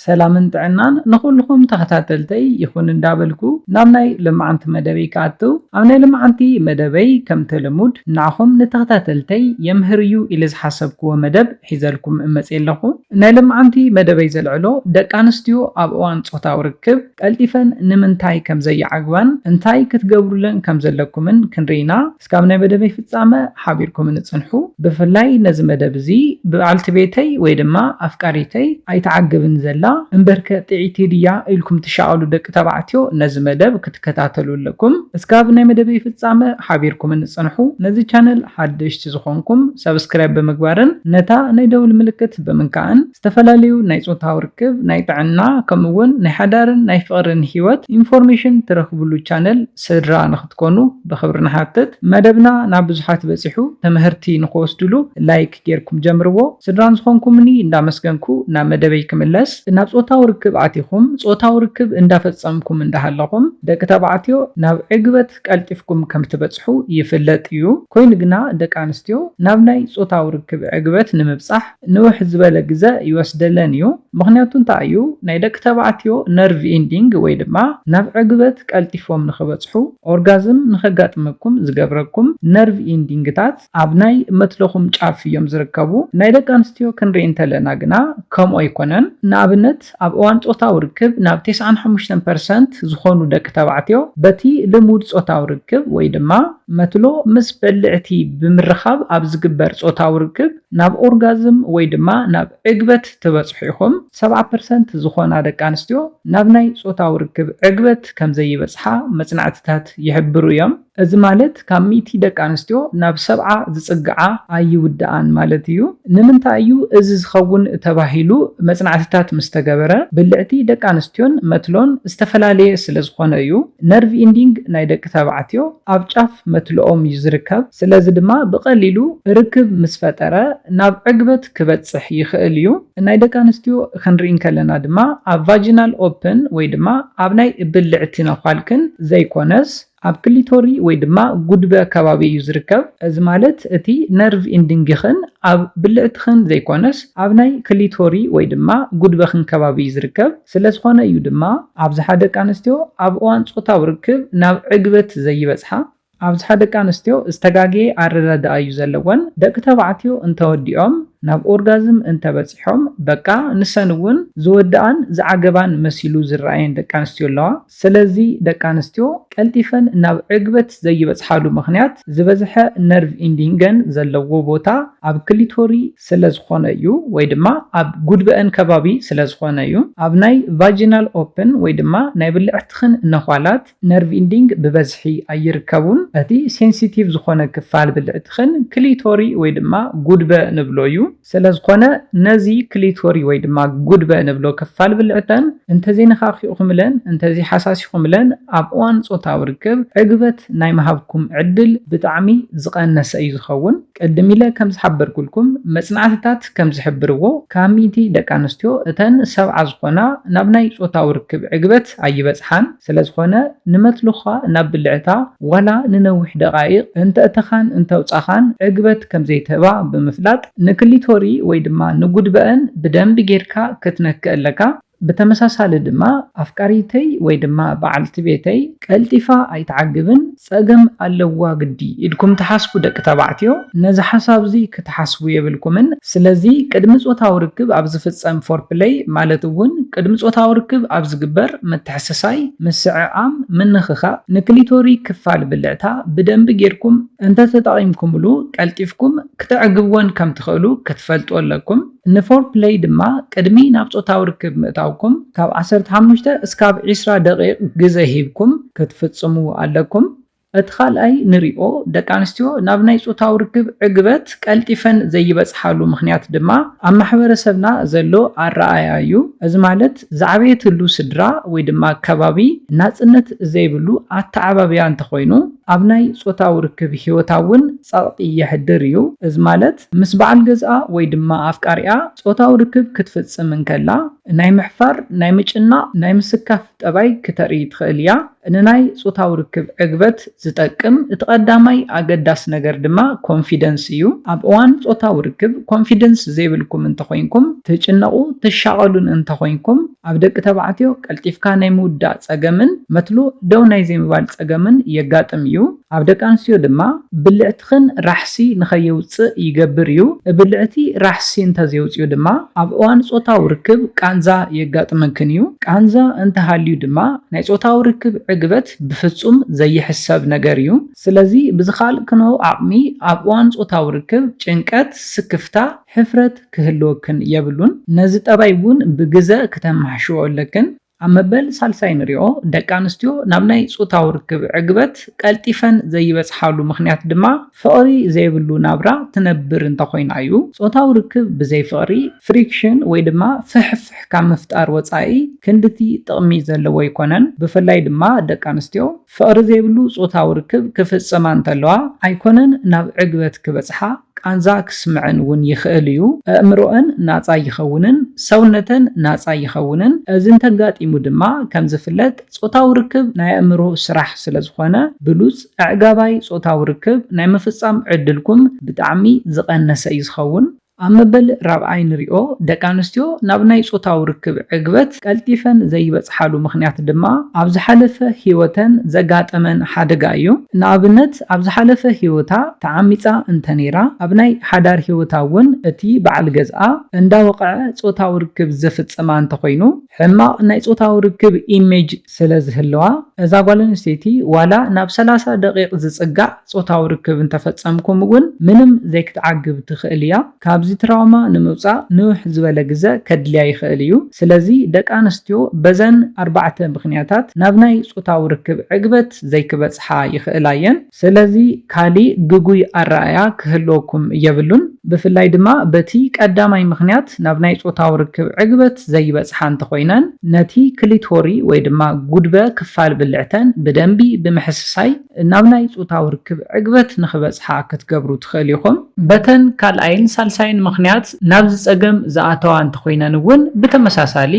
ሰላምን ጥዕናን ንኹልኹም ተኸታተልተይ ይኹን እንዳበልኩ፣ ናብ ናይ ልምዓንቲ መደበይ ክኣትው፣ ኣብ ናይ ልምዓንቲ መደበይ ከምቲ ልሙድ ንዓኹም ንተኸታተልተይ የምህር እዩ ኢለ ዝሓሰብክዎ መደብ ሒዘልኩም እመጽእ ኣለኹ። ናይ ልምዓንቲ መደበይ ዘልዕሎ፣ ደቂ ኣንስትዮ ኣብ እዋን ጾታዊ ርክብ ቀልጢፈን ንምንታይ ከም ዘይዓግባን እንታይ ክትገብሩለን ከም ዘለኩምን ክንርኢና፣ እስካብ ናይ መደበይ ፍጻመ ሓቢርኩም ንጽንሑ። ብፍላይ ነዚ መደብ እዚ ብዓልቲ ቤተይ ወይ ድማ ኣፍቃሪተይ ኣይትዓግብን ዘላ፣ እምበርከ ጥዕይቲ ድያ ኢልኩም ትሻቐሉ ደቂ ተባዕትዮ ነዚ መደብ ክትከታተሉ ኣለኩም። እስካብ ናይ መደበይ ፍጻመ ሓቢርኩም ንጽንሑ። ነዚ ቻነል ሓደሽቲ ዝኾንኩም ሰብስክራይብ ብምግባርን ነታ ናይ ደውል ምልክት ብምንካእን ዝተፈላለዩ ናይ ጾታዊ ርክብ፣ ናይ ጥዕና፣ ከምኡ እውን ናይ ሓዳርን ናይ ፍቕርን ህይወት ኢንፎርሜሽን ትረኽብሉ ቻነል ስድራ ንኽትኮኑ ብኽብሪ ንሓትት። መደብና ናብ ብዙሓት በጺሑ፣ ትምህርቲ ንኽወስድሉ ላይክ ጌርኩም ጀምርዎ። ስድራን ዝኾንኩምኒ እንዳመስገንኩ ናብ መደበይ ክምለስ። ናብ ጾታዊ ርክብ ኣቲኹም፣ ጾታዊ ርክብ እንዳፈጸምኩም እንዳሃለኹም፣ ደቂ ተባዕትዮ ናብ ዕግበት ቀልጢፍኩም ከም ትበጽሑ ይፍለጥ እዩ። ኮይኑ ግና ደቂ ኣንስትዮ ናብ ናይ ጾታዊ ርክብ ዕግበት ንምብጻሕ ንውሕ ዝበለ ግዘ ይወስደለን እዩ። ምኽንያቱ እንታይ እዩ? ናይ ደቂ ተባዕትዮ ነርቭ ኢንዲንግ ወይ ድማ ናብ ዕግበት ቀልጢፎም ንኽበጽሑ፣ ኦርጋዝም ንኸጋጥመኩም ዝገብረኩም ነርቭ ኢንዲንግታት ኣብ ናይ መትለኹም ጫፍ እዮም ዝርከቡ። ናይ ደቂ ኣንስትዮ ክንርኢ እንተለና ግና ከምኡ ኣይኮነን። ንኣብነት ኣብ እዋን ጾታዊ ርክብ ናብ ተስዓን ሓሙሽተን ፐርሰንት ዝኾኑ ደቂ ተባዕትዮ በቲ ልሙድ ጾታዊ ርክብ ወይ ድማ መትሎ ምስ በልዕቲ ብምርኻብ ኣብ ዝግበር ጾታዊ ርክብ ናብ ኦርጋዝም ወይ ድማ ናብ ዕግበት ትበጽሑ ኢኹም። ሰብዓ ፐርሰንት ዝኾና ደቂ ኣንስትዮ ናብ ናይ ጾታዊ ርክብ ዕግበት ከም ዘይበጽሓ መጽናዕትታት ይሕብሩ እዮም። እዚ ማለት ካብ ሚእቲ ደቂ ኣንስትዮ ናብ ሰብዓ ዝጽግዓ ኣይውድኣን ማለት እዩ። ንምንታይ እዩ እዚ ዝኸውን ተባሂሉ መጽናዕትታት ምስ ተገበረ፣ ብልዕቲ ደቂ ኣንስትዮን መትሎን ዝተፈላለየ ስለ ዝኾነ እዩ። ነርቭ ኢንዲንግ ናይ ደቂ ተባዕትዮ ኣብ ጫፍ መትልኦም እዩ ዝርከብ። ስለዚ ድማ ብቐሊሉ ርክብ ምስ ፈጠረ ናብ ዕግበት ክበጽሕ ይኽእል እዩ። ናይ ደቂ ኣንስትዮ ክንርኢ እንከለና ድማ ኣብ ቫጂናል ኦፕን ወይ ድማ ኣብ ናይ ብልዕቲ ነዃልክን ዘይኮነስ ኣብ ክሊቶሪ ወይ ድማ ጉድበ ከባቢ እዩ ዝርከብ። እዚ ማለት እቲ ነርቭ ኢንዲንግኽን ኣብ ብልዕትኽን ዘይኮነስ ኣብ ናይ ክሊቶሪ ወይ ድማ ጉድበኽን ከባቢ እዩ ዝርከብ። ስለ ዝኾነ እዩ ድማ ኣብዝሓ ደቂ ኣንስትዮ ኣብ እዋን ጾታዊ ርክብ ናብ ዕግበት ዘይበጽሓ። ኣብዝሓ ደቂ ኣንስትዮ ዝተጋገየ ኣረዳድኣ እዩ ዘለወን። ደቂ ተባዕትዮ እንተወዲኦም ናብ ኦርጋዝም እንተበጺሖም፣ በቃ ንሰን እውን ዝወድኣን ዝዓገባን መሲሉ ዝረኣየን ደቂ ኣንስትዮ ኣለዋ። ስለዚ ደቂ ኣንስትዮ ቀልጢፈን ናብ ዕግበት ዘይበጽሓሉ ምኽንያት ዝበዝሐ ነርቭ ኢንዲንገን ዘለዎ ቦታ ኣብ ክሊቶሪ ስለ ዝኾነ እዩ፣ ወይ ድማ ኣብ ጉድበአን ከባቢ ስለ ዝኾነ እዩ። ኣብ ናይ ቫጂናል ኦፕን ወይ ድማ ናይ ብልዕትኽን ነዃላት ነርቭ ኢንዲንግ ብበዝሒ ኣይርከቡን። እቲ ሴንሲቲቭ ዝኾነ ክፋል ብልዕትኽን ክሊቶሪ ወይ ድማ ጉድበ ንብሎ እዩ። ስለ ዝኾነ ነዚ ክሊቶሪ ወይ ድማ ጉድበ ንብሎ ክፋል ብልዕተን እንተዘይነኻኺኹምለን፣ እንተዘይሓሳሲኹምለን ኣብ እዋን ጾታዊ ርክብ ዕግበት ናይ ምሃብኩም ዕድል ብጣዕሚ ዝቐነሰ እዩ ዝኸውን። ቅድም ኢለ ከም ዝሓበርኩልኩም መጽናዕትታት ከም ዝሕብርዎ ካብ ሚእቲ ደቂ ኣንስትዮ እተን ሰብዓ ዝኾና ናብ ናይ ጾታዊ ርክብ ዕግበት ኣይበጽሓን። ስለ ዝኾነ ንመትልኻ ናብ ብልዕታ ዋላ ንነዊሕ ደቓይቕ እንተእተኻን እንተውጻኻን ዕግበት ከም ዘይትህባ ብምፍላጥ ንክሊቶሪ ወይ ድማ ንጉድበአን ብደንቢ ጌርካ ክትነክእ ኣለካ። ብተመሳሳሊ ድማ ኣፍቃሪተይ ወይ ድማ በዓልቲ ቤተይ ቀልጢፋ ኣይትዓግብን፣ ጸገም ኣለዋ ግዲ ኢልኩም ትሓስቡ ደቂ ተባዕትዮ፣ ነዚ ሓሳብ እዚ ክትሓስቡ የብልኩምን። ስለዚ ቅድሚ ጾታዊ ርክብ ኣብ ዝፍጸም ፎርፕለይ ማለት እውን ቅድሚ ጾታዊ ርክብ ኣብ ዝግበር ምትሕስሳይ፣ ምስዕዓም፣ ምንኽኻእ ንክሊቶሪ ክፋል ብልዕታ ብደንቢ ጌርኩም እንተተጠቒምኩምሉ ቀልጢፍኩም ክተዕግብወን ከም ትኽእሉ ክትፈልጡ ኣለኩም። ንፎርፕለይ ድማ ቅድሚ ናብ ጾታዊ ርክብ ምእታውኩም ካብ ዓሰርተ ሓሙሽተ እስካብ ዕስራ ደቂቕ ግዘ ሂብኩም ክትፍጽሙ ኣለኩም። እቲ ካልኣይ ንሪኦ ደቂ ኣንስትዮ ናብ ናይ ጾታዊ ርክብ ዕግበት ቀልጢፈን ዘይበጽሓሉ ምኽንያት ድማ ኣብ ማሕበረሰብና ዘሎ ኣረኣእያ እዩ። እዚ ማለት ዝዓበየትሉ ስድራ ወይ ድማ ከባቢ ናጽነት ዘይብሉ ኣተዓባብያ እንተኾይኑ ኣብ ናይ ጾታዊ ርክብ ህይወታ እውን ጸቕጢ የሕድር እዩ። እዚ ማለት ምስ በዓል ገዝኣ ወይ ድማ ኣፍቃሪኣ ጾታዊ ርክብ ክትፍጽም እንከላ ናይ ምሕፋር፣ ናይ ምጭናቕ፣ ናይ ምስካፍ ጠባይ ክተርኢ ትኽእል እያ። ንናይ ጾታዊ ርክብ ዕግበት ዝጠቅም እቲ ቀዳማይ ኣገዳሲ ነገር ድማ ኮንፊደንስ እዩ። ኣብ እዋን ጾታዊ ርክብ ኮንፊደንስ ዘይብልኩም እንተኾይንኩም፣ ትጭነቑ፣ ትሻቐሉን እንተኾይንኩም፣ ኣብ ደቂ ተባዕትዮ ቀልጢፍካ ናይ ምውዳእ ጸገምን መትሎ ደው ናይ ዘይምባል ጸገምን የጋጥም እዩ። ኣብ ደቂ ኣንስትዮ ድማ ብልዕትኽን ራሕሲ ንኸየውጽእ ይገብር እዩ። ብልዕቲ ራሕሲ እንተዘየውጽኡ ድማ ኣብ እዋን ጾታዊ ርክብ ቃንዛ የጋጥመክን እዩ። ቃንዛ እንተሃልዩ ድማ ናይ ጾታዊ ርክብ ዕግበት ብፍጹም ዘይሕሰብ ነገር እዩ። ስለዚ ብዝኸኣልክንኦ ዓቕሚ ኣብ እዋን ጾታዊ ርክብ ጭንቀት፣ ስክፍታ፣ ሕፍረት ክህልወክን የብሉን። ነዚ ጠባይ እውን ብግዘ ክተማሕሽዎ ኣለክን። ኣብ መበል ሳልሳይ ንሪኦ፣ ደቂ ኣንስትዮ ናብ ናይ ጾታዊ ርክብ ዕግበት ቀልጢፈን ዘይበጽሓሉ ምኽንያት ድማ ፍቕሪ ዘይብሉ ናብራ ትነብር እንተኾይና እዩ። ጾታዊ ርክብ ብዘይ ፍቕሪ፣ ፍሪክሽን ወይ ድማ ፍሕፍሕ ካብ ምፍጣር ወጻኢ ክንድቲ ጥቕሚ ዘለዎ ኣይኮነን። ብፍላይ ድማ ደቂ ኣንስትዮ ፍቕሪ ዘይብሉ ጾታዊ ርክብ ክፍጽማ እንተለዋ ኣይኮነን ናብ ዕግበት ክበጽሓ፣ ቃንዛ ክስምዐን እውን ይኽእል እዩ። ኣእምሮኣን ናጻ ይኸውንን ሰውነተን ናጻ ይኸውንን። እዚ እንተጋጢሙ ድማ ከም ዝፍለጥ ጾታዊ ርክብ ናይ ኣእምሮ ስራሕ ስለ ዝኾነ ብሉጽ ኣዕጋባይ ጾታዊ ርክብ ናይ ምፍጻም ዕድልኩም ብጣዕሚ ዝቐነሰ እዩ ዝኸውን። ኣብ መበል ራብዓይ ንሪኦ ደቂ ኣንስትዮ ናብ ናይ ጾታዊ ርክብ ዕግበት ቀልጢፈን ዘይበጽሓሉ ምኽንያት ድማ ኣብ ዝሓለፈ ህይወተን ዘጋጠመን ሓደጋ እዩ። ንኣብነት ኣብ ዝሓለፈ ህይወታ ተዓሚጻ እንተነይራ ኣብ ናይ ሓዳር ህይወታ እውን እቲ በዓል ገዝኣ እንዳወቕዐ ጾታዊ ርክብ ዝፍጽማ እንተኾይኑ ሕማቕ ናይ ጾታዊ ርክብ ኢሜጅ ስለ ዝህልዋ እዛ ጓል ኣንስተይቲ ዋላ ናብ ሰላሳ ደቂቕ ዝጽጋዕ ጾታዊ ርክብ እንተፈጸምኩም እውን ምንም ዘይክትዓግብ ትኽእል እያ። ካብዚ ትራውማ ንምውጻእ ንውሕ ዝበለ ግዘ ከድልያ ይኽእል እዩ። ስለዚ ደቂ ኣንስትዮ በዘን ኣርባዕተ ምኽንያታት ናብ ናይ ጾታዊ ርክብ ዕግበት ዘይክበጽሓ ይኽእላ እየን። ስለዚ ካሊእ ግጉይ ኣረኣእያ ክህልወኩም የብሉን። ብፍላይ ድማ በቲ ቀዳማይ ምኽንያት ናብ ናይ ጾታዊ ርክብ ዕግበት ዘይበጽሓ እንተኾይነን ነቲ ክሊቶሪ ወይ ድማ ጉድበ ክፋል ብልዕተን ብደንቢ ብምሕስሳይ ናብ ናይ ጾታዊ ርክብ ዕግበት ንኽበጽሓ ክትገብሩ ትኽእል ኢኹም። በተን ካልኣይን ሳልሳይን ምኽንያት ናብዚ ጸገም ዝኣተዋ እንተኾይነን እውን ብተመሳሳሊ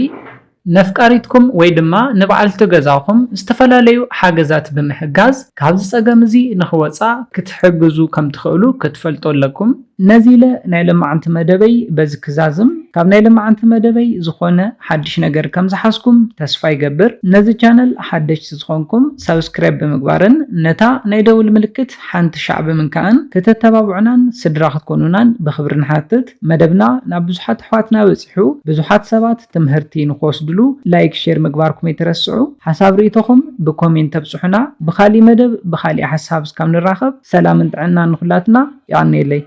ነፍቃሪትኩም ወይ ድማ ንበዓልቲ ገዛኹም ዝተፈላለዩ ሓገዛት ብምሕጋዝ ካብዚ ጸገም እዚ ንኽወጻ ክትሕግዙ ከም ትኽእሉ ክትፈልጡ ኣለኩም። ነዚ ኢለ ናይ ለማዓንቲ መደበይ በዚ ክዛዝም። ካብ ናይ ለማዓንቲ መደበይ ዝኾነ ሓድሽ ነገር ከም ዝሓዝኩም ተስፋ ይገብር። ነዚ ቻነል ሓደሽቲ ዝኾንኩም ሳብስክራይብ ብምግባርን ነታ ናይ ደውል ምልክት ሓንቲ ሻዕ ብምንካእን ክተተባብዑናን ስድራ ክትኮኑናን ብኽብሪ ንሓትት። መደብና ናብ ብዙሓት ኣሕዋትና በጺሑ ብዙሓት ሰባት ትምህርቲ ንክወስድሉ ላይክ ሼር ምግባርኩም ኣይትረስዑ። ሓሳብ ርእይቶኹም ብኮሜንት ተብጽሑና። ብኻሊእ መደብ ብኻሊእ ሓሳብ እስካብ ንራኸብ ሰላምን ጥዕናን ንኹላትና። የቐንየለይ።